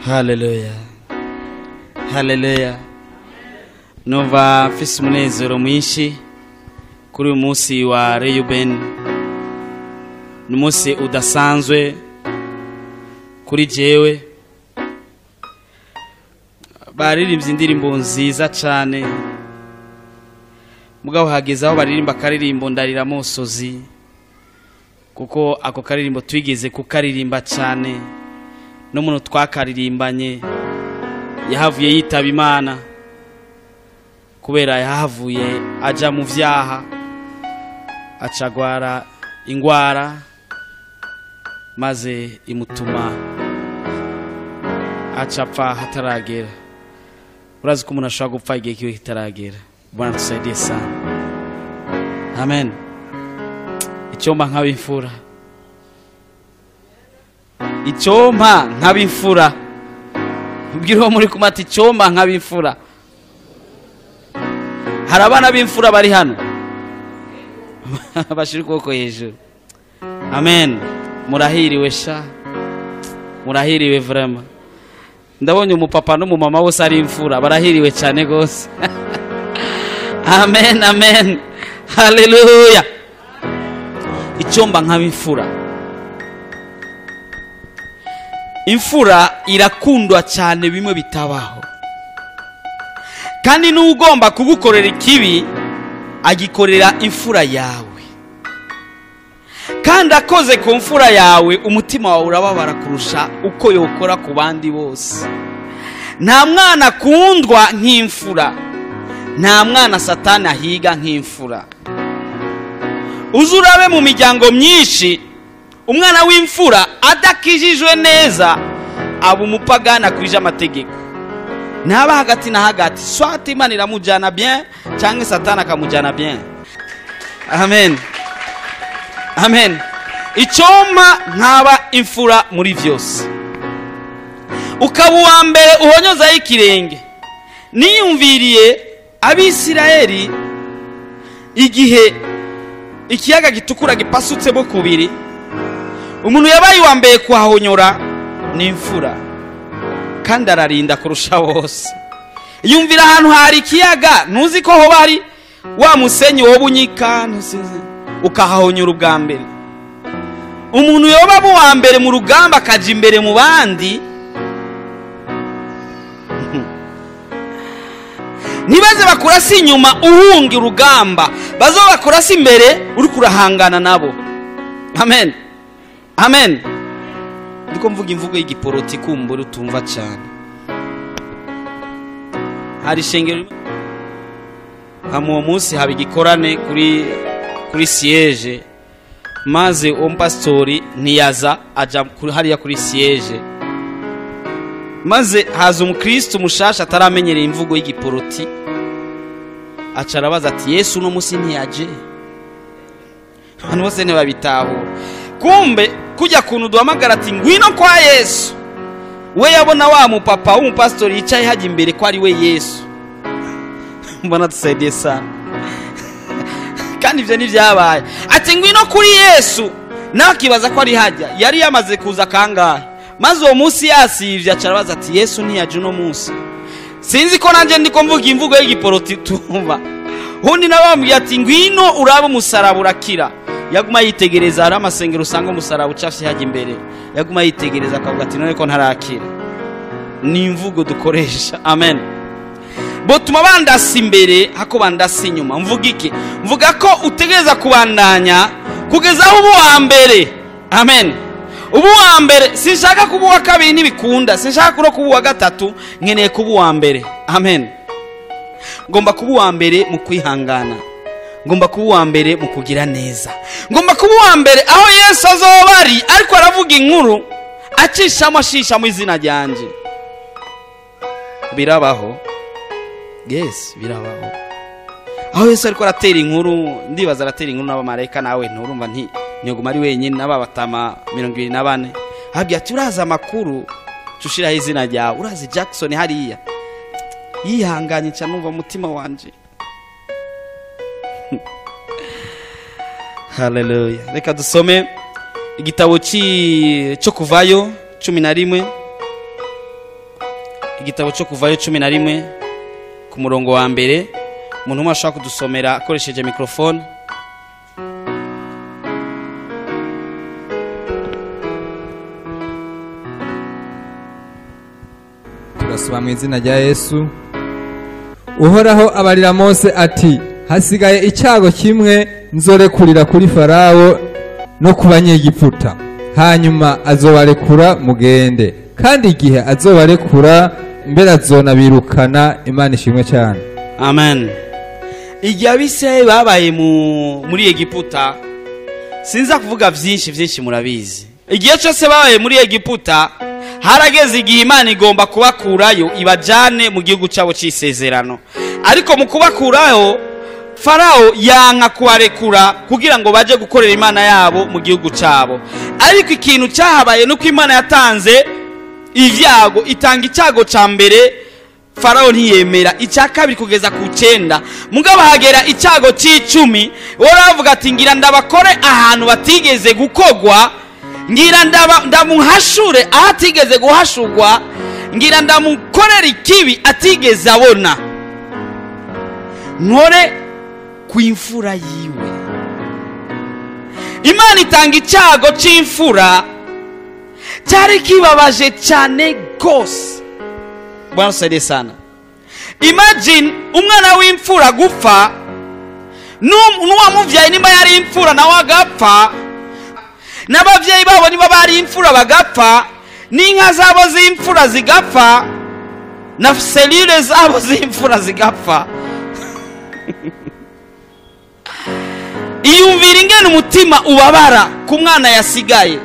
Haleluya, haleluya. Numva mfise umunezero mwinshi kuri uyu munsi wa Reuben. Ni umunsi udasanzwe kuri jewe. Baririmbye indirimbo nziza cyane, mugabo hageze aho baririmba akaririmbo ndarira musozi, kuko ako karirimbo twigeze kukaririmba cyane, n'umuntu twakaririmbanye yahavuye yitaba Imana kubera yahavuye aja mu vyaha, acagwara ingwara maze imutuma acapfa hataragera. Urazi ko umuntu ashobora gupfa igihe kiwe kitaragera. Bwana tusaidie sana. Amen. Icyompa nk'abimfura, icyompa nk'abimfura. Ubwira uwo muri kumwe ati icyompa nk'abimfura. Hari abana b'imfura bari hano? Bashira ukuboko hejuru. Amen. Murahiriwe sha, murahiriwe vraiment. Ndabonye umupapa n'umumama bose ari imfura, barahiriwe cyane gose. Amen, amen. Haleluya. Icyomba nk'abimfura. Imfura irakundwa cyane bimwe bitabaho, kandi n'ugomba kugukorera ikibi agikorera imfura yawe, kandi akoze ku mfura yawe umutima wawe urababara kurusha uko yokora ku bandi bose. Nta mwana akundwa nk'imfura, nta mwana Satani ahiga nk'imfura. Uze urabe mu miryango myinshi, umwana w'imfura adakijijwe neza aba umupagani akwije amategeko, ntaba hagati na hagati. Swati Imana iramujyana bien cyangwa Satani akamujyana bien. Amen, amen. Icyompa nkaba imfura muri vyose, ukaba uwa mbere uhonyozaho ikirenge. Niyumviriye Abisirayeli igihe ikiyaga gitukura gipasutsemo kubiri, umuntu yabaye uwa mbere kuhahonyora ni imfura, kandi ararinda kurusha bose. Yumvira ahantu hari ikiyaga, ntuzi ko hoba hari wa musenyi woba unyika, ukahahonyora ubwa mbere. Umuntu yoba aba uwa mbere mu rugamba akaja imbere mu bandi, ntibaze bakurasa inyuma uhunga urugamba, bazo bakurasa imbere uri kurahangana nabo. Amen, amen. Ndiko mvuga imvugo y'igiporoti kumbura utumva cyane. Hari ishengero uwo munsi haba igikorane kuri siège, maze uwo pastori ntiyaza aja hariya kuri siège, maze haza umukristo mushasha ataramenyereye imvugo y'igiporoti, aca arabaza ati Yesu uno munsi ntiyaje? Abantu bose ntibabitahura. Kumbe kujya kuntu duhamagara ati ngwino kwa Yesu, we yabona wa mupapa w'umupastori yicaye hajya imbere ko ari we Yesu. Mbona tusaidie sana. Kandi ivyo ntivyabaye. Ati ngwino kuri Yesu, nawe akibaza ko ari hajya. Yari yamaze kuza kangahe? Maze uwo munsi yasivye aca arabaza ati Yesu ntiyaje uno munsi? Sinzi ko nanje ndiko mvuga imvugo y'igiporoti tumva. Undi nawe bamubwiye ati ngwino urabe umusaraba urakira. Yaguma yitegereza, hari amasengero usanga umusaraba ucafye hajya imbere. Yaguma yitegereza akavuga ati none ko ntarakira. Ni imvugo dukoresha. Amen. Botuma bandasa imbere hako bandasa inyuma. Mvuga iki? Mvuga ko utegereza kubandanya kugeza aho uba uwa mbere. Amen. Ubu uwa mbere, sinshaka kuba uwa kabiri ntibikunda, sinshaka no kuba uwa gatatu, nkeneye kuba uwa mbere. Amen. Ngomba kuba uwa mbere mu kwihangana, ngomba kuba uwa mbere mu kugira neza, ngomba kuba uwa mbere aho Yesu azoba ari ariko aravuga inkuru acishamo ashishamo izina ryanje. Birabaho. Yes, birabaho. Aho Yesu ariko aratera inkuru, ndibaza aratera inkuru n'abamarayika, nawe nturumva nti ntiyoguma ari wenyine n'ababatama 24. Habya ati uraza amakuru tushiraho izina ryawe, urazi Jackson hariya. Yihanganye cyane, numva umutima wanje. Haleluya. Reka dusome igitabo cyo Kuvayo 11. Igitabo cyo Kuvayo 11 ku murongo wa mbere. Umuntu umwe ashobora kudusomera akoresheje microphone. Turasoma mu izina rya Yesu. Uhoraho abarira Mose ati: hasigaye icyago kimwe nzorekurira kuri Farawo no ku Banyegiputa, hanyuma azobarekura mugende, kandi igihe azobarekura mbere azonabirukana. Imana ishimwe cyane. Amen. Igihe Abisirayeli babaye muri Egiputa, sinza kuvuga byinshi byinshi murabizi. Igihe cyose babaye muri Egiputa, harageze igihe Imana igomba kubakurayo ibajane mu gihugu cyabo cy'isezerano. Ariko mu kubakurayo, Farao yanka kubarekura kugira ngo baje gukorera Imana yabo mu gihugu cyabo. Ariko ikintu cyahabaye nuko Imana yatanze ibyago, itanga icyago ca mbere, Farao ntiyemera, icya kabiri kugeza ku 9. Mugabo hagera icyago c'icumi, woravuga ati ngira ndabakore ahantu batigeze gukogwa, ngira ndamuhashure aho atigeze guhashurwa, ngira ndamukorera ikibi atigeze abona, nkore ku imfura yiwe. Imana itanga icyago c'imfura cyari kibabaje cyane gose. Bwana tusaidie sana. Imagine umwana w'imfura gupfa, n'uwamuvyaye nimba yari imfura nawe agapfa, n'abavyeyi babo niba bari imfura bagapfa, n'inka zabo z'imfura zigapfa, na selule zabo z'imfura zigapfa. Iyumvira ingene umutima ubabara ku mwana yasigaye.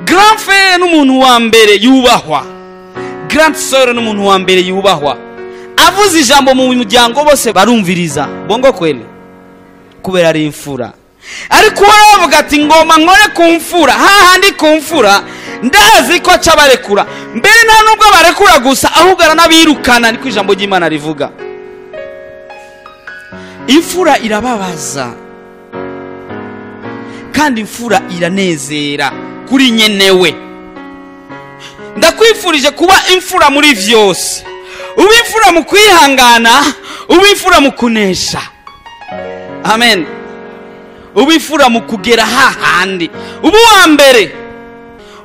Grand frère n'umuntu wa mbere yubahwa, grand sœur n'umuntu wa mbere yubahwa. Avuze ijambo mu muryango bose barumviriza. Bongo kweli, kubera ari imfura. Ariko baravuga ati ngoma nkore ku mfura, hahandi ku mfura ndazi ko acabarekura. Mbere nta nubwo barekura gusa, ahubwo aranabirukana, niko ijambo ry'Imana rivuga. Imfura irababaza, kandi imfura iranezera kuri nyenewe. Ndakwifurije kuba imfura muri vyose. Ube imfura mu kwihangana, ube imfura mu kunesha. Amen. Ube imfura mu kugera hahandi. Ube uwa mbere.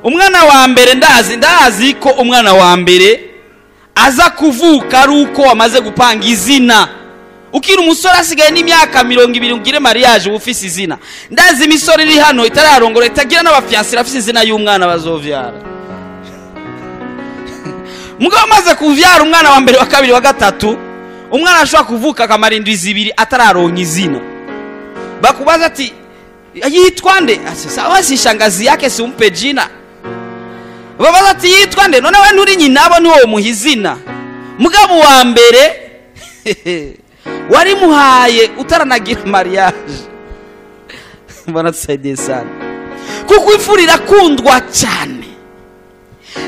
Umwana wa mbere, ndazi ko umwana wa mbere aza kuvuka ari uko wamaze gupanga izina. Ukiri umusore asigaye n'imyaka 20 ugire mariage uba ufise izina. Ndazi imisore iri hano itararongora itagira n'abafiancé irafise izina y'umwana bazovyara. Mugabo amaze kuvyara umwana wa mbere, wa kabiri, wa gatatu, umwana ashobora kuvuka akamara indwi 2 atararonka izina. Bakubaza ati yitwa nde? Sawa, si shangazi yake si umpe jina. Babaza ati yitwa nde? None we nturi nyinabo niwo muha izina. Mugabo wa mbere warimuhaye utaranagira mariage. Bwana tusaidie sana. Kuko imfura irakundwa cyane.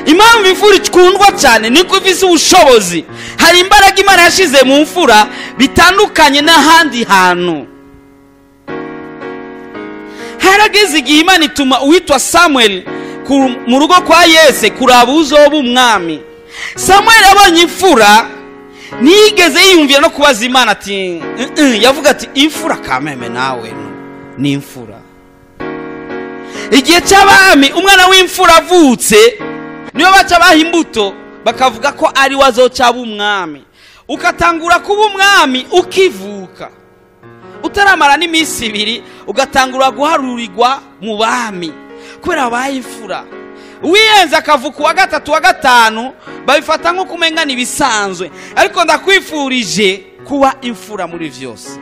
Impamvu imfura ikundwa cyane niko ifise ubushobozi. Hari imbaraga Imana yashize mu mfura bitandukanye n'ahandi hantu. Harageze igihe Imana ituma uwitwa Samuel mu rugo kwa Yese kuraba uzoba umwami. Samuel abonye imfura ntiyigeze yiyumvira no kubaza Imana ati yavuga ati imfura kameme nawe ni imfura. Igihe cy'abami umwana w'imfura avutse niyo baca baha imbuto bakavuga ko ari wazoca umwami. Ukatangura kuba umwami ukivuka, utaramara n'iminsi 2 ugatangura guharurirwa mu bami kubera babaye imfura. Uwiyenza akavuka uwa gatatu wa gatanu babifata nko kumengana ibisanzwe. Ariko ndakwifurije kuba imfura muri vyose.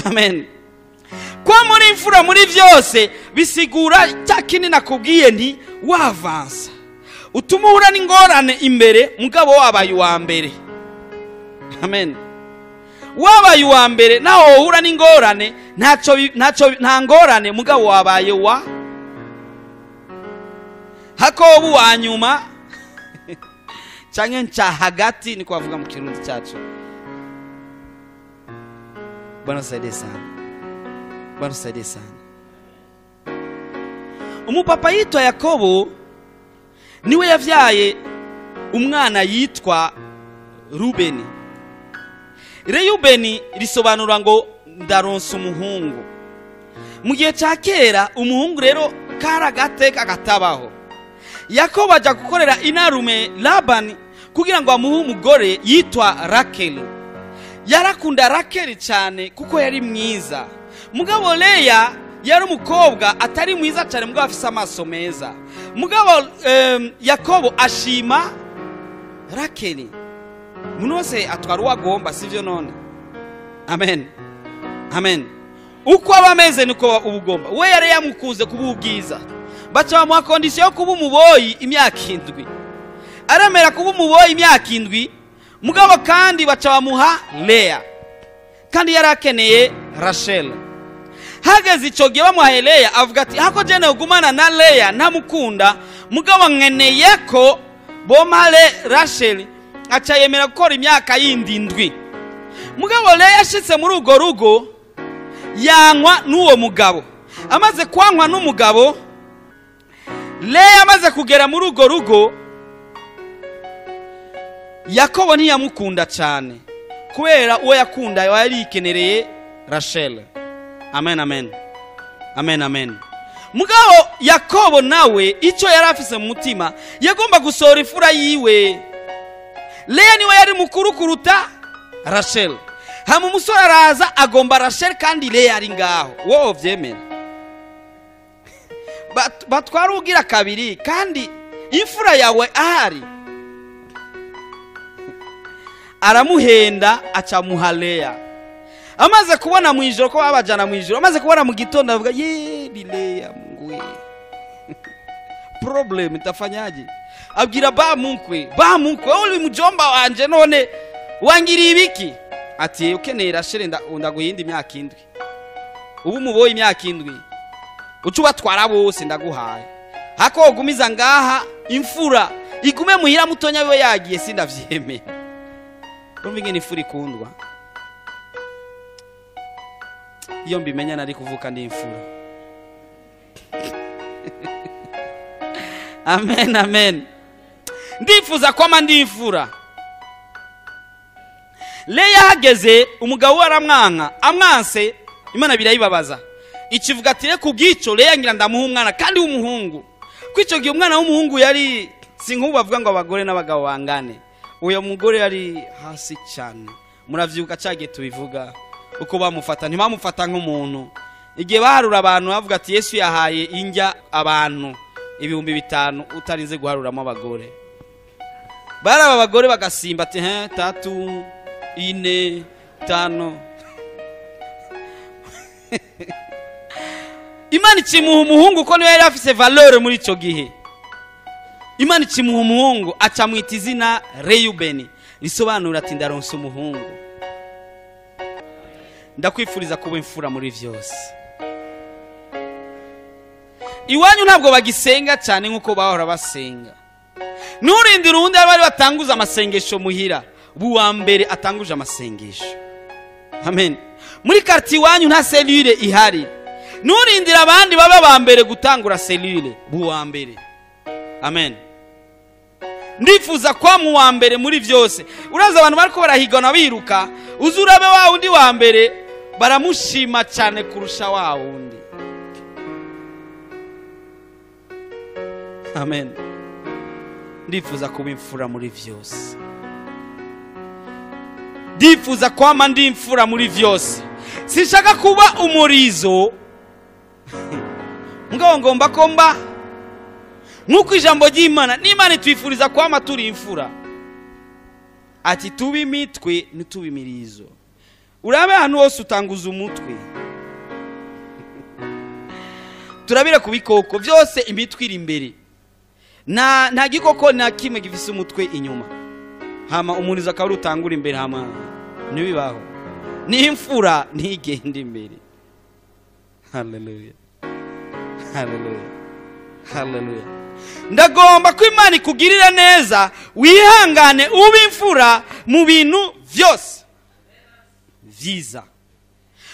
Amen. Kuba muri imfura muri vyose bisigura cya kinini nakubwiye nti wavansa, utuma uhura n'ingorane imbere, mugabo wabaye uwa mbere. Amen. Wabaye uwa mbere naho uhura n'ingorane, ntacyo nta ngorane, mugabo wabaye wa hakobu wa nyuma canke nca hagati, niko bavuga mu Kirundi cyacu. Bwana tusaidie sana. Bwana tusaidie sana. Umupapa yitwa Yakobo niwe yavyaye Umwana yitwa Rubeni. Reyubeni risobanura ngo ndaronsa umuhungu. Mu gihe cya kera umuhungu rero kari agateka katabaho. Yakobo ajya gukorera inarume Labani kugira ngo amuhe umugore yitwa Rakeli. Yarakunda Rakeli cyane kuko yari mwiza. Mugabo Leya yari umukobwa atari mwiza cyane, mugabo afise amaso meza. Mugabo Yakobo ashima Rakeli. Umuntu wese atwara uwo agomba, sivyo none? Amen, amen. Uko aba ameze niko uba ugomba. We yari yamukunze kuba ubwiza, baca bamuha condition yo kuba umuboyi imyaka 7. Aremera kuba umuboyi imyaka 7, mugabo kandi baca bamuha Leya, kandi yari akeneye Rachel. Hageze ico gihe bamuhaye Leya, avuga ati hako jene ugumana na Leya ntamukunda, mugabo nkeneye ko bomale Rachel. Aca yemera gukora imyaka yindi 7. Mugabo Leya ashitse muri urwo rugo yankwa n'uwo mugabo. Amaze kwankwa n'umugabo, Leya amaze kugera muri urwo rugo, Yakobo ntiyamukunda cyane kubera uwo yakunda yari yikenereye Rachel. Amen, amen, amen, amen. Mugabo Yakobo nawe icyo yari afise mu mutima, yagomba gusohora ifura yiwe. Leya niwe yari mukuru kuruta Rachel. Hama umusore araza agomba Rachel kandi Leya ari ngaho. Wowe vyemera? Batwara ugira kabiri kandi imfura yawe ahari. Aramuhenda acamuha Leya. Amaze kubona mu ijoro ko babajana mu ijoro, amaze kubona mu gitondo avuga ye ni Leya Mungu we. Problem itafanyaje? Abwira ba mukwe, ba mukwe uri mujomba wanje none wangiriye ibiki? Ati ukeneye Rachel ndaguhinda imyaka 7. Ubu muboye imyaka 7. Ucu batwara bose ndaguhaye. Hako ugumiza ngaha imfura igume muhira mutonya we yagiye sindavyemera. Urumva ingene imfura ikundwa? Iyo mbimenya nari kuvuka ndi imfura. Amen, amen. Ndifuza kwama ndi imfura. Leya hageze umugabo aramwanka, amwanse Imana birayibabaza. Ikivuga ati reka ubwico Leya ngira ndamuha umwana kandi w'umuhungu. Kwico gihe umwana w'umuhungu yari sinkubu bavuga ngo abagore n'abagabo bangane. Uyo mugore yari hasi cyane. Muravyibuka cyagiye tubivuga uko bamufata, ntibamufata nk'umuntu. Igihe baharura abantu bavuga ati Yesu yahaye injya abantu 5000 utarinze guharuramo abagore. Baraba abagore bagasimba ati he 3 4 5. Imana ikimuha umuhungu ko niwe yari afise valeur muri ico gihe. Imana ikimuha umuhungu acamwita izina Reyubeni, risobanura ati ndaronse umuhungu. Ndakwifuriza kuba imfura muri vyose. Iwanyu ntabwo bagisenga cyane nkuko bahora basenga. Nturindire uwundi abari batanguza amasengesho muhira, buwa mbere atanguje amasengesho. Amen. Muri quartier iwanyu nta cellule ihari. Nturindire abandi baba ba mbere gutangura cellule, buwa mbere. Amen. Ndifuza kwa mu wa mbere muri vyose. Uraza abantu bariko barahigana biruka, uzurabe wa undi wa mbere baramushima cyane kurusha wa wundi. Amen. Ndifuza kuba imfura muri vyose. Ndifuza kwama ndi imfura muri vyose. Sinshaka kuba umurizo. Mugabo ngomba komba nkuko ijambo ry'Imana n'Imana itwifuriza kwama turi imfura. Ati tubi mitwe ntitubimirizo. Urabe ahantu hose utanguza umutwe. Turabira ku bikoko byose imitwe iri imbere. Nta gikoko na kimwe gifise umutwe inyuma. Hama umurizo akaba utangura imbere, hama ntibibaho. Ni imfura ntigenda imbere. Hallelujah. Hallelujah. Hallelujah. Ndagomba ko Imana ikugirira neza, wihangane ube imfura mu bintu byose vyiza.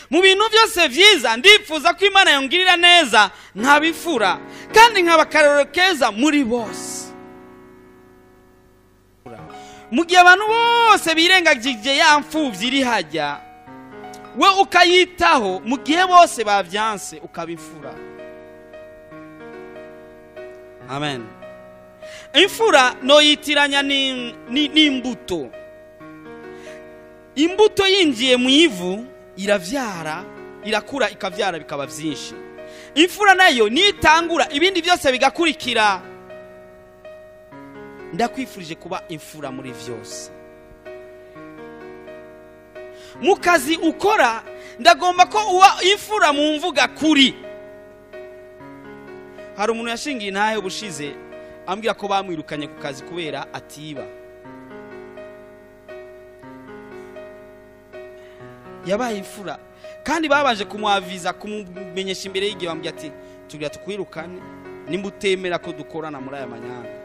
Mu bintu byose vyiza ndifuza ko Imana yongirira neza nkabifura kandi nkaba akarorero keza muri bose. Mu gihe abantu bose birengagije ya mfuvyi iri hajya, we ukayitaho, mu gihe bose bavyanse ukaba imfura. Amen. Imfura noyitiranya n'imbuto. Imbuto yinjiye mu ivu iravyara, irakura, ikavyara bikaba vyinshi. Imfura nayo nitangura ibindi byose bigakurikira. Ndakwifurije kuba imfura muri vyose. Mu kazi ukora ndagomba ko uba imfura mu mvuga kuri. Hari umuntu yashingiye intahe ubushize ambwira ko bamwirukanye ku kazi kubera atiba. Yabaye imfura kandi babanje kumwaviza, kumumenyesha imbere y'igihe, bambwira ati tugira tukwirukane nimba utemera ko dukorana muri aya manyanga.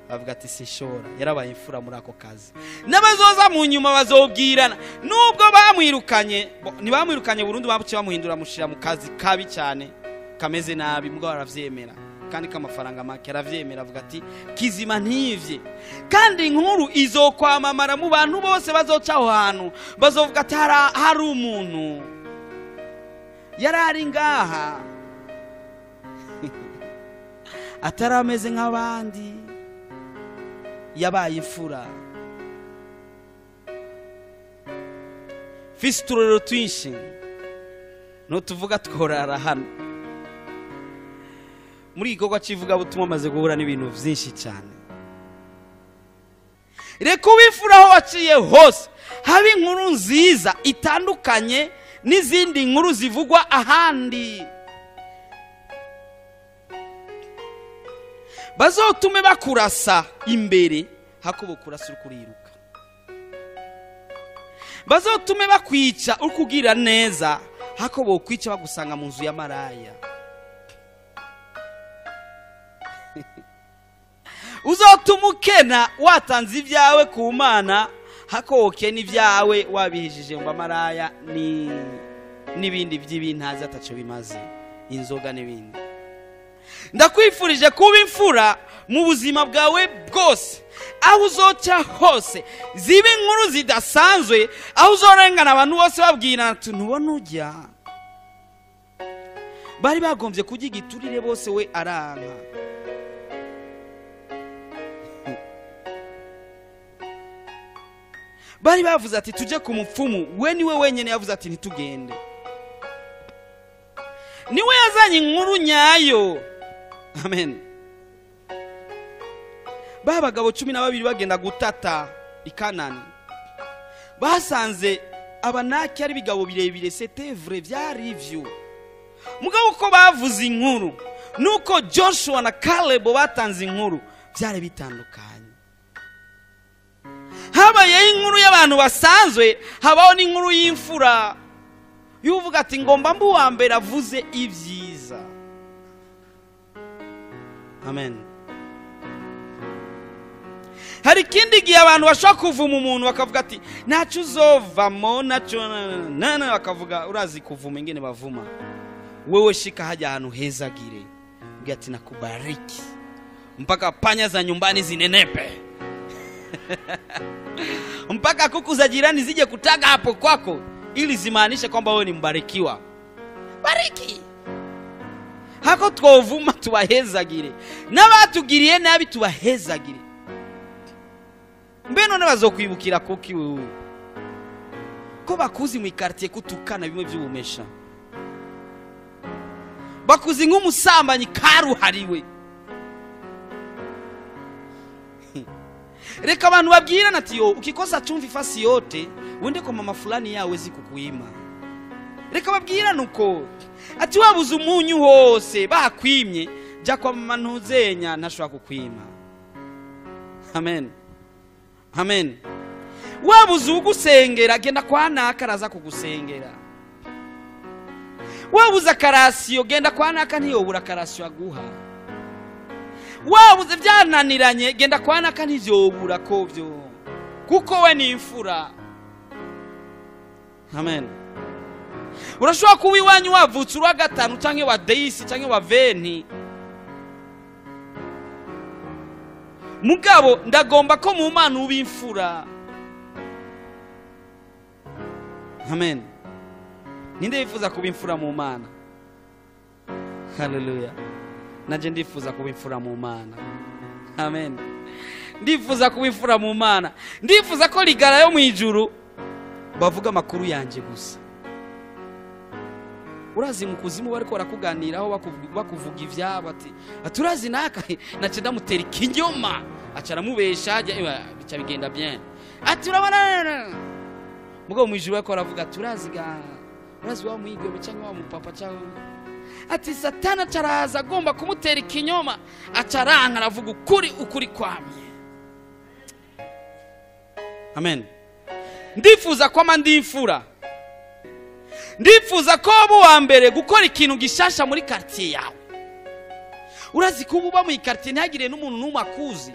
Bavuga ati sinshobora. Yarabaye imfura muri ako kazi. N'abazoza mu nyuma bazobwirana. Nubwo bamwirukanye, ntibamwirukanye burundu, babuce bamuhindura mushira mu kazi kabi cyane kameze nabi, mugabo aravyemera kandi kamafaranga make aravyemera, avuga ati kizima ntivye. Kandi inkuru izokwamamara mu bantu bose bazoca aho hantu, bazovuga ati hari umuntu yarari ngaha atarameze nk'abandi, yabaye imfura. Fisi uturorero twinshi nutuvuga tworara hano. Muri igikorwa cy'ivugabutumwa amaze guhura n'ibintu byinshi cyane. Reka ubifura aho waciye hose habe inkuru nziza itandukanye n'izindi nkuru zivugwa ahandi. Bazotume bakurasa imbere hakubo kurasa uri kuriruka. Bazotume bakwica uri kugira neza hakubo kwica bagusanga mu nzu ya maraya. Uzotuma ukena watanze ibyawe ku Mana hako wokena ibyawe wabihijije ngo amaraya ni n'ibindi by'ibintazi ataco bimaze, inzoga n'ibindi. Ndakwifurije kuba imfura mu buzima bwawe bwose, aho uzoca hose zibe inkuru zidasanzwe, aho uzorengana abantu bose babwirana ati ntubona ujya. Bari bagombye kurya igiturire bose, we aranka. Bari bavuze ati tujye ku mupfumu, we niwe wenyine yavuze ati ntitugende. Niwe yazanye inkuru nyayo. Amen. Ba bagabo 12 bagenda gutata i Kanani, basanze abanaki ari bigabo birebire, c'était vrai, byari ivyo. Mugabo uko bavuze inkuru nuko Joshua na Caleb batanze inkuru byari bitandukanye. Habayeho inkuru y'abantu basanzwe, habaho n'inkuru y'imfura yuvuga ati ngomba mbu wa mbere avuze ibyiza. Amen. Hari ikindi gihe abantu bashobora kuvuma umuntu bakavuga ati ntacyo uzovamo, ntacyo nana, bakavuga urazi kuvuma ingene bavuma. Wewe shika haja ahantu hezagire, mbwira ati nakubariki mpaka panya za nyumbani zinenepe mpaka kuku za jirani zije kutaga hapo kwako ili zimaanishe kwamba wewe ni mbarikiwa. Bariki hako twovuma tubahezagire, n'abatugiriye nabi tubahezagire. Mbe none bazokwibukira kuki wewe ko bakuzi mu quartier kutukana bimwe by'ubumesha, bakuzi nk'umusambanyi karuhariwe. Reka abantu babwirana ati yo ukikosa chumvi fasi yote uende kwa mama fulani yawezi kukuima. Reka babwirana uko ati wabuze umunyu hose bakwimye, jya kwa mama ntuzenya ntashobora kukwima. Amen. Amen. Wabuze ugusengera genda kwa naka araza kugusengera. Wabuze akarasiyo genda kwa naka ntiyobura akarasiyo aguha. Wabuze byananiranye genda kwa naka ntivyobura kovyo, kuko we ni imfura. Amen. Urashobora kuba iwanyu wavutse urwa gatanu canke wa deisi canke wa veni, Mugabo ndagomba ko mu Mana uba imfura. Amen. Ninde yifuza kuba imfura mu Mana? Haleluya. Naje ndifuza kuba imfura mu Mana. Amen. Ndifuza kuba imfura mu Mana. Ndifuza ko ligara yo mu ijuru bavuga amakuru yanje gusa. Urazi mu kuzimu bariko barakuganiraho bakuvuga ivyabo, ati aturazi naka nace ndamutera ikinyoma, aca aramubesha, bica bigenda bien. Ati urabona mugabo mu ijuru bariko baravuga turazi ga, urazi wa mwigeme cyangwa wa mupapa cyangwa, ati Satana acaraza agomba kumutera ikinyoma, acaranka aravuga ukuri, ukuri kwamye. Amen. Ndifuza kwama ndi imfura. Ndifuza ko uba uwa mbere gukora ikintu gishasha muri quartier yawe. Urazi ko uba mu quartier ntihagire n'umuntu n'umwe akuzi.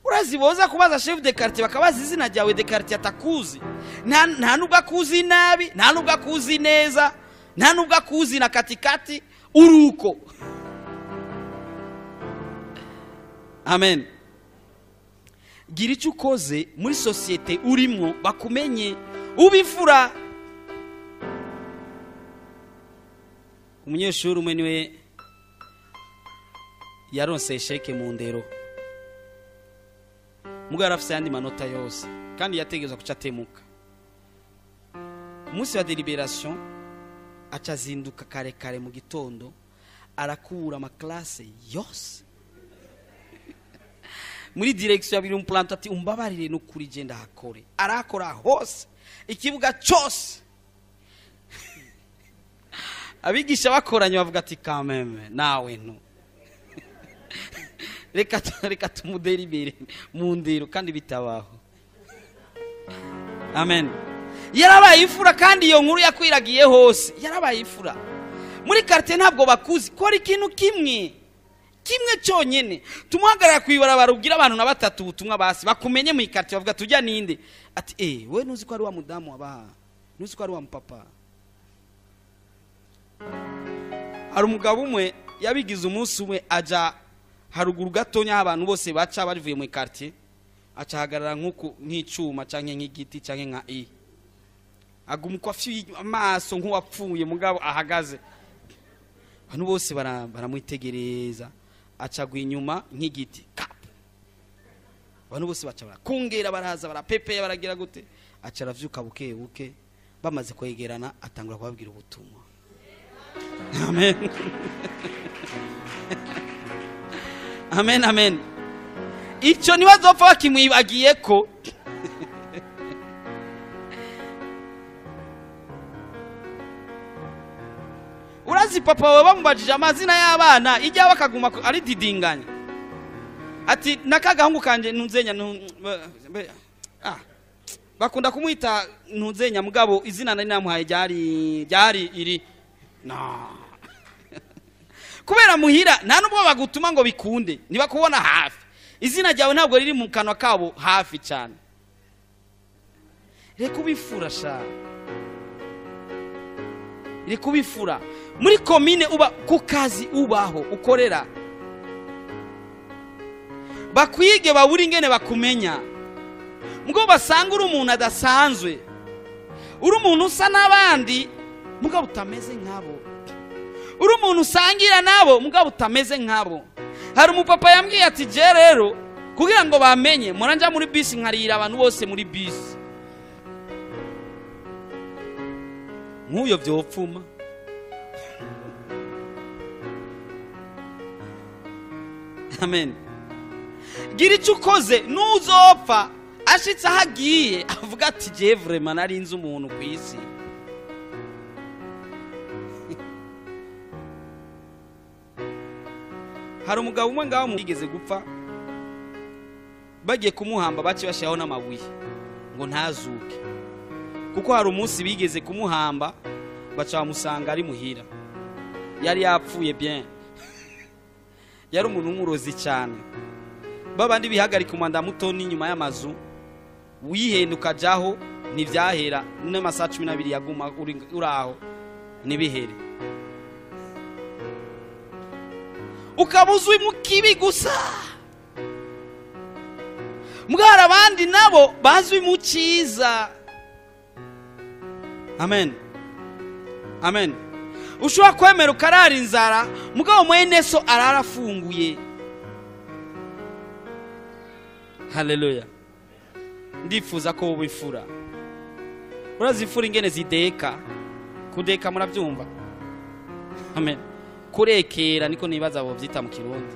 Urazi boza kubaza chef de quartier bakabaza izina ryawe, de quartier atakuzi. Nta nubwo akuzi nabi, nta nubwo akuzi neza, nta nubwo akuzi na katikati, uruko. Amen. Gira icyo ukoze muri societe urimo bakumenye, ubifura. Umunyeshuri umwe niwe yaronse sheke mu ndero, mugabo yarafise ayandi manota yose kandi yategerezwa kuca atemuka. Umunsi wa deliberation aca azinduka kare kare mu gitondo, arakura amaklase yose muri direction ya biri planto, ati umbabarire no kuri je ndahakore. Arakora hose, ikibuga cyose. Abigisha bakoranye bavuga ati kameme nawe nto, reka tumuderibere mu ndero kandi bitabaho. Amen. Yarabaye imfura kandi iyo nkuru yakwiragiye hose. Yarabaye imfura muri quartier, ntabwo bakuzi. Kora ikintu kimwe kimwe cyonyene, tumuhagarara kwibarabara ubwira abantu na batatu ubutumwa basi bakumenye mu quartier, bavuga tujya ninde, ati we ntuzi ko ari wa mudamu wabaha, ntuzi ko ari wa mupapa. Hari umugabo umwe yabigize umunsi umwe aja haruguru gatonya abantu bose baca bavuye mu quartier, aca hagarara nkuko nk'icuma canke nk'igiti canke nka i, aguma uko afite amaso nk'uwapfuye, mugabo ahagaze. Abantu bose baramwitegereza, acagwa inyuma nk'igiti kap. Abantu bose baca barakungera, baraza barapepeya, baragira gute, aca aravyuka buke buke. Bamaze kwegerana atangura kubabwira ubutumwa. Amen. Amen, amen. Icyo ntibazopfa bakimwibagiye ko. Urazi papa wawe bamubajije amazina y'abana, ijya bakaguma ari didinganya, ati nakagahungu kanje ntunzenya, bakunda kumwita ntunzenya, mugabo izina nari namuhaye ryari iri no. Kubera muhira nta nubwo bagutuma ngo bikunde, ntibakubona hafi, izina ryawe ntabwo riri mu kanwa kabo hafi cyane. Reka ubifura sha, reka ubifura muri komine uba, ku kazi ubaho ukorera, bakwige babura ingene bakumenya, mugabo basanga uri umuntu adasanzwe, uri umuntu usa n'abandi mugabo utameze nkabo, uri umuntu usangira nabo mugabo utameze nkabo. Hari umupapa yambwiye ati je rero kugira ngo bamenye muranja muri bisi nkarira abantu bose muri bisi, nk'uyo vyopfuma. Amen. Gira icyo ukoze nuzopfa ashitse aho agiye avuga ati je vraiment nari nzi umuntu ku isi. Hari umugabo umwe ngaho yigeze gupfa, bagiye kumuhamba baci bashyiraho n'amabuye ngo ntazuke, kuko hari umunsi bigeze kumuhamba baca bamusanga ari muhira, yari yapfuye bien. Yari umuntu w'umurozi cyane, babandi bihagarika umwanda muto n'inyuma y'amazu, wihenda ukajaho ntibyahera, n'amasaha 12 yaguma uraho ntibihere, ukaba uzwi mu kibi gusa. Mugabo abandi nabo bazwi mu cyiza. Amen, amen. Ushobora kwemera ukarara inzara, mugabo mwene so arara afunguye. Haleluya. Ndifuza ko wowe ifura. Urazifura ingene zideka. Kudeka murabyumva? Amen. Kurekera niko nibaza abo byita mu Kirundi.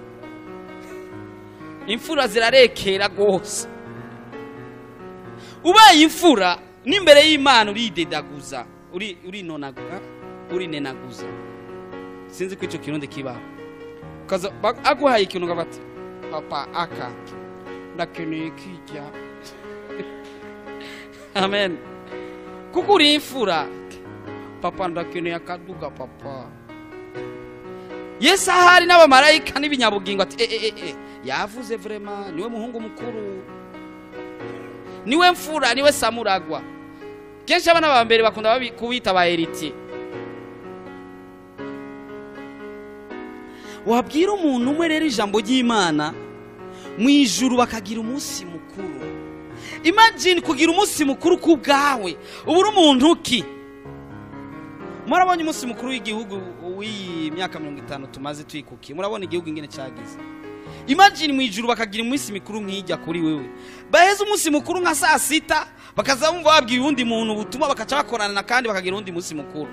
Imfura zirarekera gose. Ubaye imfura n'imbere y'Imana uridedaguza, uri urinonaguza, urinenaguza. Sinzi ko ico Kirundi kibaho. Kaza aguhaye ikintu ngabati papa aka ndakeneye kijya. Amen. Kuko uri imfura, papa ndakeneye akaduga papa. Yesu ahari n'abamarayika n'ibinyabugingo ati yavuze vraiment, niwe muhungu mukuru, niwe mfura, niwe samuragwa. Kenshi abana ba mbere bakunda kubita ba héritier. Wabwira umuntu umwe rero ijambo ry'Imana mu ijuru bakagira umunsi mukuru. Imagine kugira umunsi mukuru ku bwawe. Ubura umuntu ki? Murabonye umunsi mukuru w'igihugu w'iyi myaka 50 tumaze twikukiye. Murabona igihugu ingene cyagize. Imagine mu ijuru bakagira umunsi mukuru nk'ijya kuri wewe. Baheze umunsi mukuru nka saa sita bakaza bumva babwiye undi muntu ubutumwa bakaca bakorana kandi bakagira undi munsi mukuru.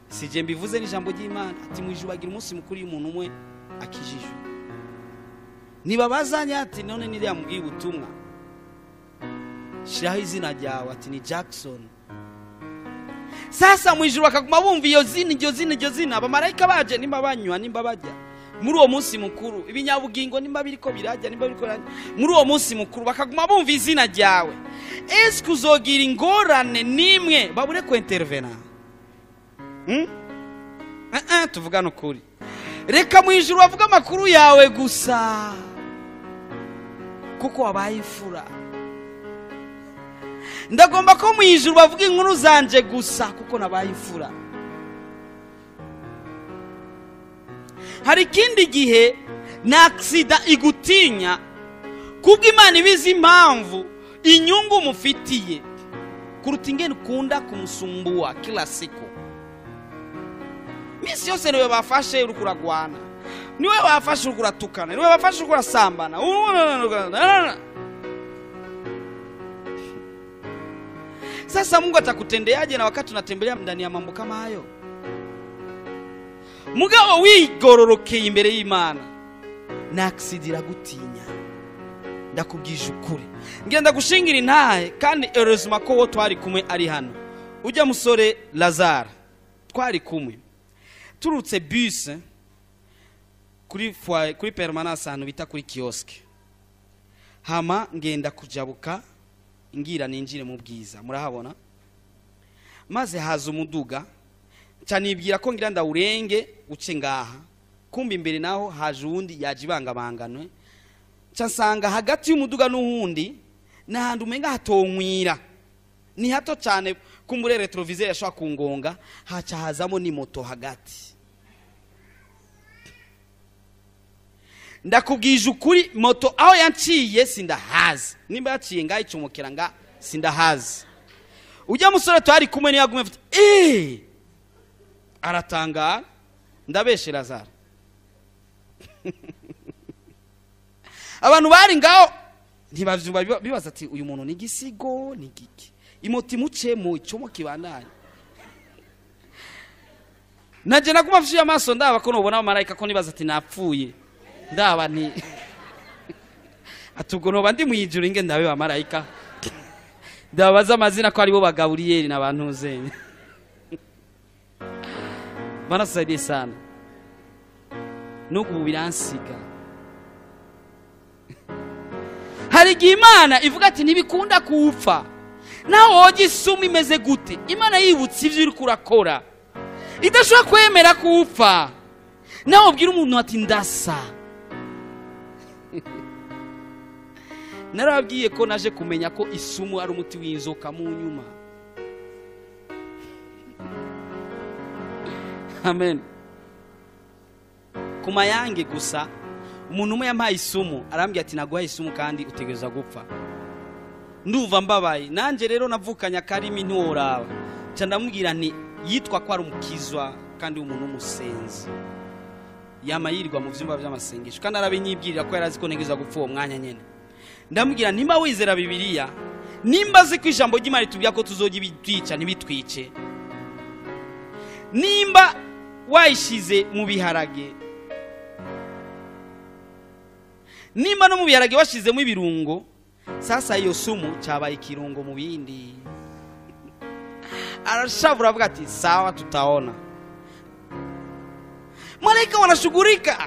Sije mbivuze n'ijambo ry'Imana ati mu ijuru bagira umunsi mukuru y'umuntu umwe akijijwe. Nibabazanya ati none nire yamubwiye ubutumwa. Shiraho izina ryawe ati ni Jackson. Sasa mu ijuru bakaguma bumva iyo zina, iryo zina, iryo zina. Abamarayika baje nimba banywa nimba bajya muri uwo munsi mukuru, ibinyabugingo nimba biriko birajya nimba biriko muri uwo munsi mukuru bakaguma bumva izina ryawe. Eske uzogira ingorane nimwe babure ko intervena? Tuvugane ukuri. Reka mu ijuru bavuga amakuru yawe gusa, kuko wabaye imfura. Ndagomba ko mu ijuru bavuga inkuru zanje gusa, kuko nabaye imfura. Hari ikindi gihe na aksida igutinya kubwo Imana ibizi impamvu inyungu mufitiye kuruta ingene ukunda kumusumbua kila siku. Misi yose niwe bafashe uri kuragwana, niwe bafashe uri kuratukana, niwe bafashe uri kurasambana. Sasa Mungu atakutendeaje na wakati unatembelea ndani ya mambo kama hayo? Mugabo wigororokeye imbere y'Imana na aksidira gutinya. Ndakubwije ukuri, ngenda gushingira intahe kandi heureusement ko wo twari kumwe ari hano. Ujya musore Lazare twari kumwe turutse bus kuri foyer, kuri permanence ahantu bita kuri kiosque. Hama ngenda kujabuka ngira ninjire mu bwiza, murahabona. Maze haza umuduga canibwira ko ngira ndawurenge uce ngaha, kumbi imbere naho haje uwundi yaje ibangabanganwe. Nsanga hagati y'umuduga n'uwundi n'ahantu umenga hatonkwira, ni hato cyane kumbure retroviseur yashobora kungonga, haca hazamo ni moto hagati. Ndakubwije ukuri, moto aho yanciye sindahazi, nimba yaciye ngaho icomokera nga sindahazi. Ujya musore twari kumwe niyo yagume afite aratangara. Ndabeshe Lazare. Abantu bari ngaho ntibavyumva, bibaza ati uyu muntu ni gisigo ni giki, imoti mucemo icomo kibandanye. Naje naguma mfishe amaso ndaba ko nobona abamarayika, ko nibaza ati napfuye. Ndaba nti atubwo noba ndi mu ijuru inge ndabe abamarayika, ndabaza amazina ko aribo bagaburiyeri n'abantu zenye. Bana saidie sana. Nuko biransiga. Hari igihe Imana ivuga ati ntibikunda kupfa, naho woga isumu imeze gute, Imana yibutse ivyo uriko urakora, idashobora kwemera kupfa. Nawe ubwira umuntu ati ndasa. Narababwiye ko naje kumenya ko isumu ari umuti w'inzoka mu nyuma. Amen. Ku mayange gusa Umuntu umwe yampaye isumu arambwira ati naguhaye isumu kandi utegereza gupfa. Ndumva mbabaye. Nanje rero navukanye akarimi ntiworaba. Nca ndamubwira nti yitwa ko ari umukizwa kandi umuntu w'umusenzi. Yama yirirwa mu vyumba vy'amasengesho kandi arabinyibwirira ko yarazi ko ntegerezwa gupfa uwo mwanya nyene. Ndamubwira nimba wizera Bibiliya, nimba azi ko ijambo ry'Imana ritubwira ko tuzojya ibitwica ntibitwice, nimba wayishize mu biharage, nimba no mu biharage washizemo ibirungo, sasa iyo sumu cyabaye ikirungo mu bindi. Arashavura avuga ati sawa tutaona. Malaika wanashughulika,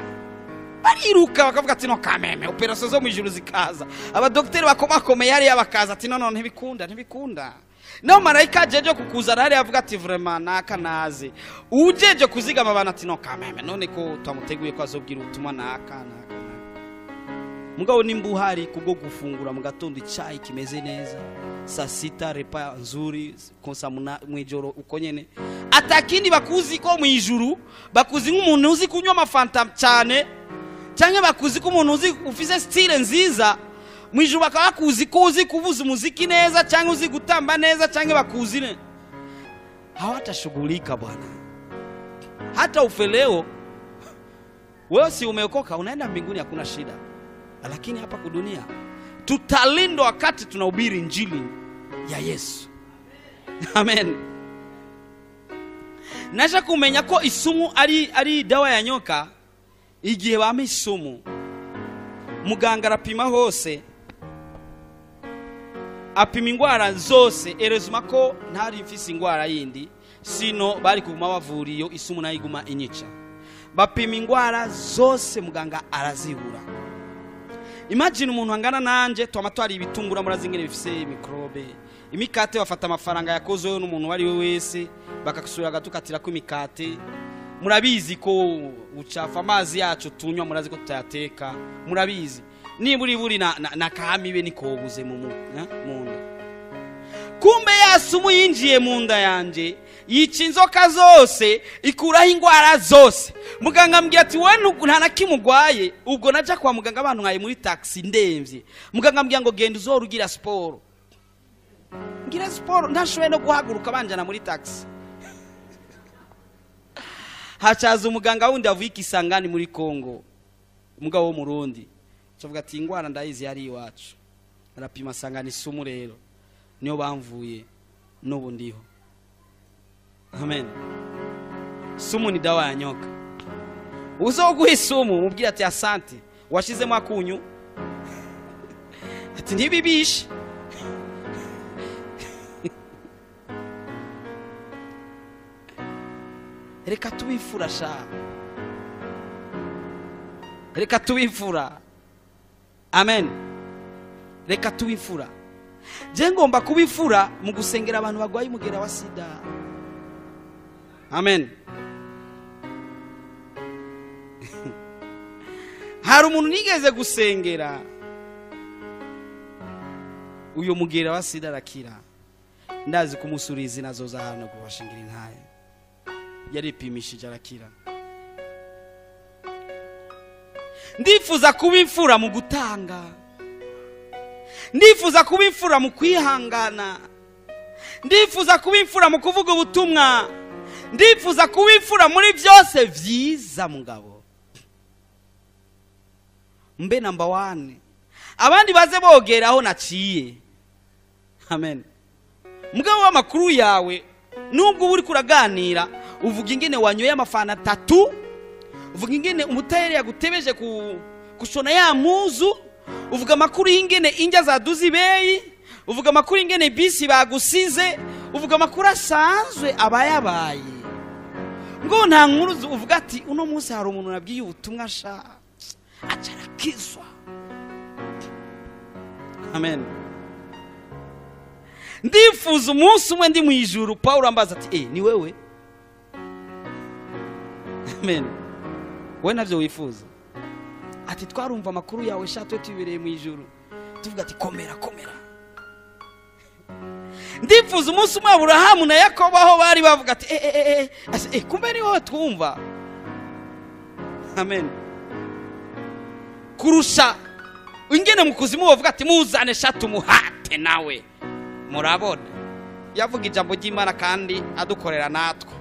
bariruka bakavuga ati no kameme, operation zo mu ijuru zikaza, abadokteri bakomakomeye hariya bakaza ati no no ntibikunda ntibikunda. No malaika ajeje kukuzana hariya avuga ati vraiment naka naze, ujeje kuzigama abantu ati no kameme, none ko twamuteguye ko azobwira ubutumwa naka naka. Mugabo nimba uhari kubwo gufungura mu gatondo icyayi kimeze neza, saa sita repa nzuri, konsa mwijoro uko nyene, atakindi bakuzi ko mu ijuru bakuzi nk'umuntu uzi kunywa amafanta cyane, cyangwa bakuzi ko umuntu uzi ufise style nziza mu ijuru, bakaba bakuzi ko uzi kuvuza umuziki neza cyangwa uzi gutamba neza cyangwa bakuzi ne, hawatashughulika bwana. Hata ufeleo wewe si umeokoka unaenda mbinguni hakuna shida, lakini hapa kudunia tutalindwa wakati tunahubiri injili ya Yesu. Amen. Naje kumenya ko isumu ari dawa ya nyoka. Igihe bampa isumu, muganga arapima hose, apima ingwara zose, erezuma ko ntari mfise ingwara yindi, sino bari kuguma bavura iyo isumu nayo iguma inyica. Bapima ingwara zose muganga arazibura. Imagine umuntu angana nanje, twama twari ibitungura murazi ingene bifise mikrobe. Imikate bafata amafaranga yakozwe n'umuntu wari we wese bakakusura gatukatira ko imikate. Murabizi ko ucafa amazi yacu tunywa, murazi ko tutayateka, murabizi. Niburi buri na kamibe nikobuze mu munda. Kumbe yasumu yinjiye mu nda yanje, yica inzoka zose, ikuraho ingwara zose. Muganga ambwira ati wewe nta na kimwe ugwaye. Ubwo naja kwa muganga abantu nkaye muri taxi ndemvye. Muganga ambwira ngo genda uzorugira siporo. Ngira siporo ntashoboye no guhaguruka banjana muri taxi. Hacaza umuganga wundi avuye Kisangani muri Kongo, umugabo wo Murundi. Avuga ati ingwara ndayizi yari iwacu. Arapima asanga ni sumu rero. Niyo bamvuye n'ubu ndiho. Amen. Sumu ni dawa ya nyoka. Uzoguha isumu mubwira ati asante, washizemo akunyu. Ati ntibibishe. Reka tubifura sha. Reka tubifura. Amen. Reka tubifura. Je ngomba kubifura mu gusengera abantu bagwaye umugera wa sida. Amen. Hari umuntu nigeze gusengera uyo mugera wa sida arakira. Ndazi kumusuriza nazoza hano kubashingira intaye. Yaripimishije arakira. Ndifuza kubimfura mu gutanga. Ndifuza kubimfura mu kwihangana. Ndifuza kubimfura mu kuvuga ubutumwa. Ndifuza kubimfura muri byose vyiza mugabo. Mbe number 1. Abandi baze bogeraho naciye. Amen. Mugabo w'amakuru yawe nubwo uri kuraganira uvuga ingene wanyoye amafana 3, uvuga ingene umutayeri yagutebeje kushona ya muzu, uvuga amakuru y'ingene injya zaduze ibeyi, uvuga amakuru y'ingene bisi bagusize, uvuga amakuru asanzwe abayabaye. Ngo nta nkuru uvuga ati uno munsi hari umuntu nabwiye ubutumwa sha acarakizwa. Amen. Ndifuza umunsi umwe ndi mu ijuru Paulo ambaza ati ni wewe. Amen. Wewe navyo wifuza. Ati twarumva amakuru yawe sha twe tubereye mu ijuru. Tuvuga ati komera komera. Ndifuza umunsi umwe Aburahamu na Yakobo aho bari bavuga ati kumbe ni wowe twumva. Amen. Kurusha ingene mu kuzimu bavuga ati muzane shatu muhate nawe. Murabona yavuga ijambo ry'Imana kandi adukorera natwe.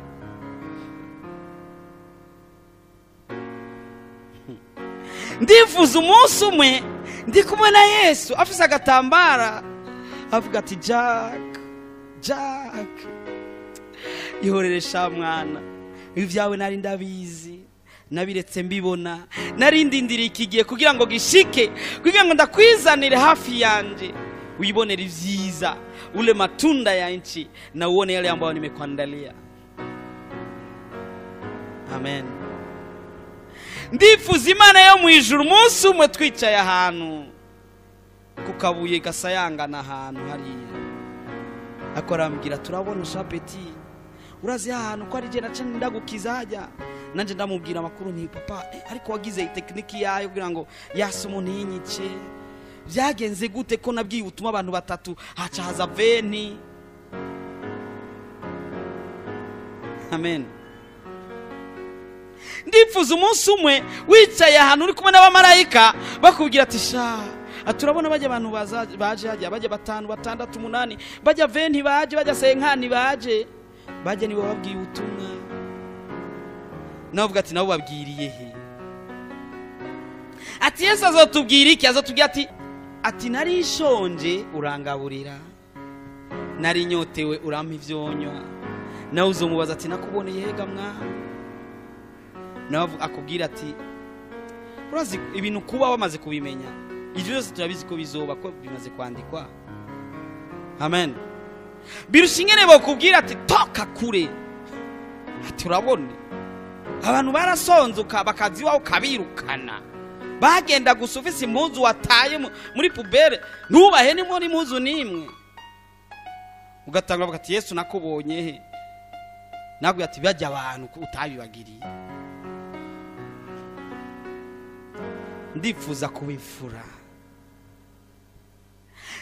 Ndifuza umunsi umwe ndi kumwe na Yesu afise agatambara avuga ati Jack, Jack, ihorere sha mwana, ibyawe nari ndabizi, nabiretse mbibona, nari ndindiriye iki gihe kugira ngo gishike, kugira ngo ndakwizanire hafi yanje, uibonere ibyiza, ule matunda ya nchi na uone yale ambayo nimekuandalia. Amen. Ndifuza Imana yo mu ijuru umunsi umwe twicaye ahantu ku kabuye gasayangana ahantu hariya, akorambwira turabona shapeti, urazi ahantu ko ari je nace ndagukiza hajya. Nanje ndamubwira amakuru nti papa, ariko wagize tekiniki yayo kugira ngo yase umuntu yinyice, byagenze gute ko nabwiye utuma abantu batatu haca haza veni. Amen. Ndifuza umunsi umwe wicaye ahantu uri kumwe n'abamarayika bakubwira ati sha, turabona bajya abantu baje hajya, bajya 5 6 8, bajya veni baje, bajya senkani baje, bajya nibo babwiye ubutumwa. Navuga ati nabo babwiriye he? Ati Yesu azotubwira iki? Azotubwira ati nari nshonje urangaburira, nari nyotewe urampa ivyonywa. Nawe uzomubaza ati nakuboneye hega mwana? Nawe akubwira ati urazi ibintu kuba wamaze kubimenya, ivyo byose turabizi ko bizoba, ko bimaze kwandikwa. Amen. Birusha ingene bokubwira ati toka kure, ati urabone abantu barasonzuka bakazi iwawe ukabirukana, bagenda gusa ufise impuzu wataye muri pubere, ntubahe ni impuzu nimwe, ugatanga bavuga ati Yesu nakubonye he? Nabwo ati bajya abantu utabibagiriye. Ndifuza kubifura,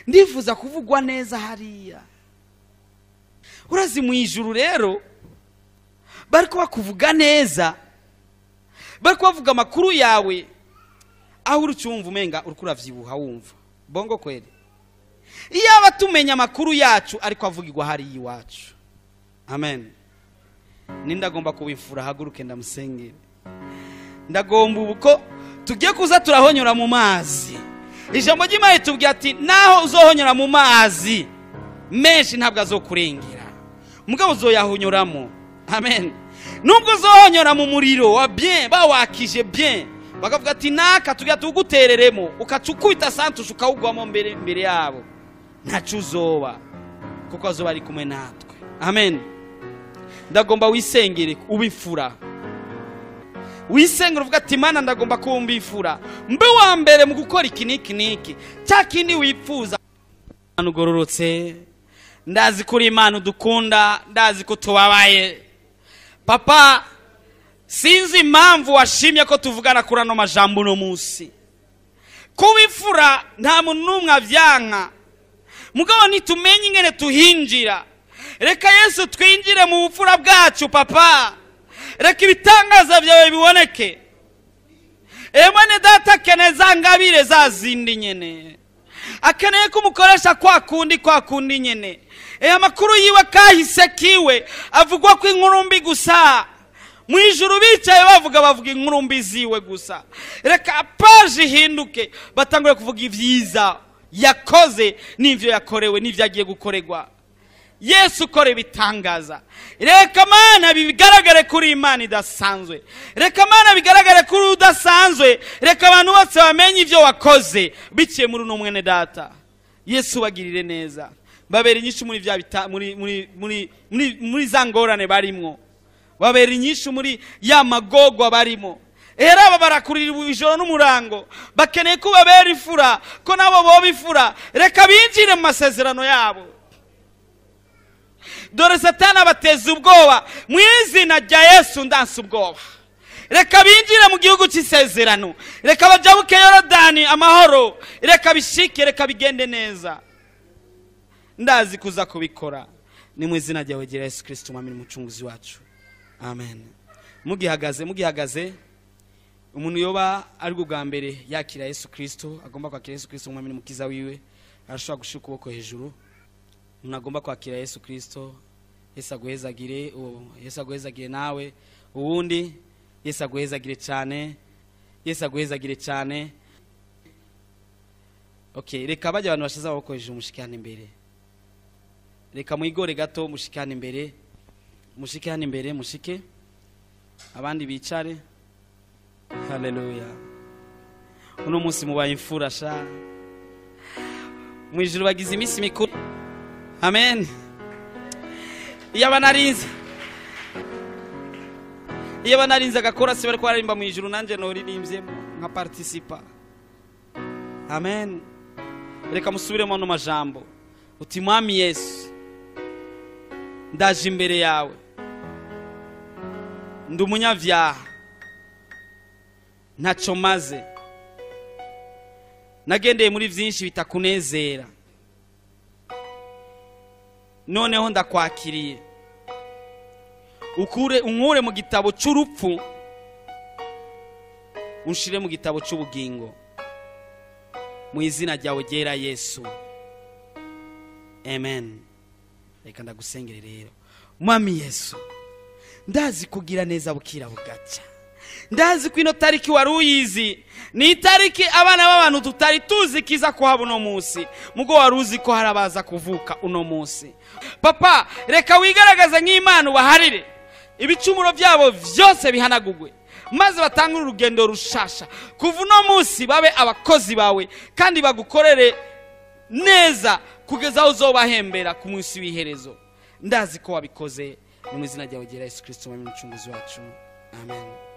ndifuza kuvugwa neza hariya. Urazi mu ijuru rero bariko bakuvuga neza, bariko bavuga amakuru yawe, aho uri cyumva umenga uriko uravyibuha wumva bongo kweli. Iyaba tumenya amakuru yacu ariko avugirwa hariya iwacu. Amen. Nindagomba kubifura, haguruke ndamusengere. Ndagomba ubuko tugiye kuza turahonyora mu mazi. Ijambo ry'Imana tubwiye ati naho uzohonyora mu mazi menshi ntabwo azokurengera, mugabo uzoyahonyoramo. Amen. Nubwo uzohonyora mu muriro wa bien, bawakije bien, bakavuga ati naka tugiye tugutereremo, ukacukubita santusha ukawugwamo mbere yabo, ntaco uzoba, kuko azoba ari kumwe natwe. Amen. Ndagomba wisengere ubifura, wisengera uvuga ati Mana ndagomba kumbifura, mbe wa mbere mu gukora iki niki niki cya kindi wipfuza. Ugororotse, ndazi kuri Imana udukunda, ndazi ko tubabaye papa. Sinzi impamvu washimye ko tuvugana kuri ano majambo no munsi. Kubifura nta muntu n'umwe avyanka, mugabo nitumenye ingene tuhinjira. Reka Yesu twinjire mu bupfura bwacu papa, reka ibitangaza byawe biboneke. Emwe data akeneye ngabire za zindi nyene, akeneye ko umukoresha kwa kundi nyene. Amakuru yiwe kahise kiwe avugwa ko inkuru mbi gusa. Mu ijuru bicaye bavuga inkuru mbi ziwe gusa. Reka paje ihinduke, batangure kuvuga ibyiza yakoze n'ivyo yakorewe n'ivyo agiye gukorerwa. Yesu ukora ibitangaza. Reka Mana bigaragare kuri Imana idasanzwe, reka Mana bigaragare kuri udasanzwe, reka abantu bose bamenye ivyo wakoze biciye muri uno mwene data. Yesu bagirire neza, babera inyishu muri vya muri muri muri muri za ngorane barimwo, babera inyishu muri ya magogwa barimo. Era aba barakurira ijoro n'umurango, bakeneye ko babera ifura, ko nabo boba ifura. Reka binjire mu masezerano yabo. Dore Satani abateza ubwoba, mu izina rya Yesu ndanse ubwoba. Reka binjire mu gihugu cy'isezerano, reka bajabuke Yorodani amahoro, reka bishike, reka bigende neza. Ndazi kuza kubikora ni mu izina ryawe rya Yesu Kristo Umwami n'Umucunguzi wacu. Amen. Mugihagaze Umuntu yoba ari bwa mbere yakira Yesu Kristo, agomba kwakira Yesu Kristo umwami n'umukiza wiwe, arashobora gushira ukuboko hejuru. Umuntu agomba kwakira Yesu Kristo, Yesu aguhezagire, Yesu aguhezagire nawe. Uwundi, Yesu aguhezagire cyane, Yesu aguhezagire cyane. Okay, reka bajya abantu bashize amaboko hejuru mushikane imbere. Reka mwigore gato mushikane imbere. Mushike hano imbere, mushike. Abandi bicare. Haleluya. Uno munsi mubaye imfura sha. Mu ijuru bagize iminsi mikuru. Amen. Iyo banarinze agakora si bariko baririmba mu ijuru, nanje noririmbyemo nka participa. Amen. Reka musubiremo no majambo. Uti Mwami Yesu, ndaje imbere yawe, ndi umunyabyaha, ntaco maze, nagendeye muri byinshi bitakunezera, noneho ndakwakiriye, ukure unkure mu gitabo cy'urupfu unshire mu gitabo cy'ubugingo, mu izina ryawe ryera Yesu, amen. Reka ndagusengere rero. Mwami Yesu, ndazi kugira neza bukira bugaca, ndazi ko ino tariki wari uyizi, ni itariki abana b'abantu tutari tuzi kiza kuhaba uno munsi, mugo wari uzi ko harabaza kuvuka uno munsi. Papa, reka wigaragaze nk'Imana, ubaharire ibicumuro byabo byose bihanagugwe, maze batangure urugendo rushasha. Kuva uno munsi babe abakozi bawe kandi bagukorere neza kugeza aho uzobahembera ku munsi w'iherezo. Ndazi ko wabikoze, ni mu izina ryawe ryera Yesu Kristo, Mwami n'Umucunguzi wacu, amen.